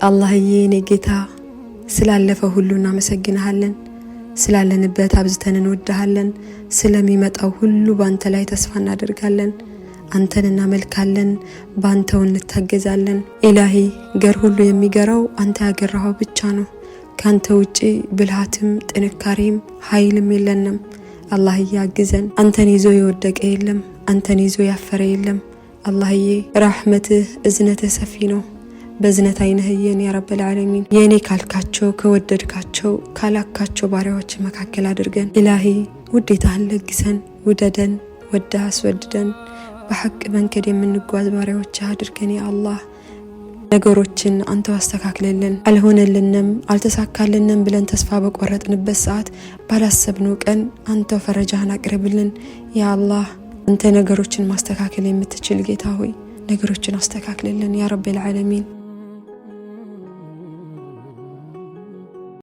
አላህዬ የኔ ጌታ፣ ስላለፈው ሁሉ እናመሰግንሃለን። ስላለንበት አብዝተን እንወድሃለን። ስለሚመጣው ሁሉ በአንተ ላይ ተስፋ እናደርጋለን። አንተን እናመልካለን፣ በአንተው እንታገዛለን። ኢላሂ፣ ገር ሁሉ የሚገራው አንተ ያገራኸው ብቻ ነው። ከአንተ ውጪ ብልሃትም ጥንካሬም ኃይልም የለንም። አላህዬ አግዘን። አንተን ይዞ የወደቀ የለም። አንተን ይዞ ያፈረ የለም። አላህዬ፣ ራሕመትህ እዝነትህ ሰፊ ነው። በእዝነት አይነህ እየን ያ ረበል ዓለሚን። የእኔ ካልካቸው፣ ከወደድካቸው፣ ካላካቸው ባሪያዎች መካከል አድርገን። ኢላሂ፣ ውዴታህን ለግሰን፣ ውደደን፣ ወደህ አስወድደን፣ በሐቅ መንገድ የምንጓዝ ባሪያዎች አድርገን ያ አላህ። ነገሮችን አንተው አስተካክልልን። አልሆነልንም፣ አልተሳካልንም ብለን ተስፋ በቆረጥንበት ሰዓት፣ ባላሰብነው ቀን አንተው ፈረጃህን አቅርብልን ያ አላህ። አንተ ነገሮችን ማስተካከል የምትችል ጌታ ሆይ፣ ነገሮችን አስተካክልልን ያ ረቢል ዓለሚን።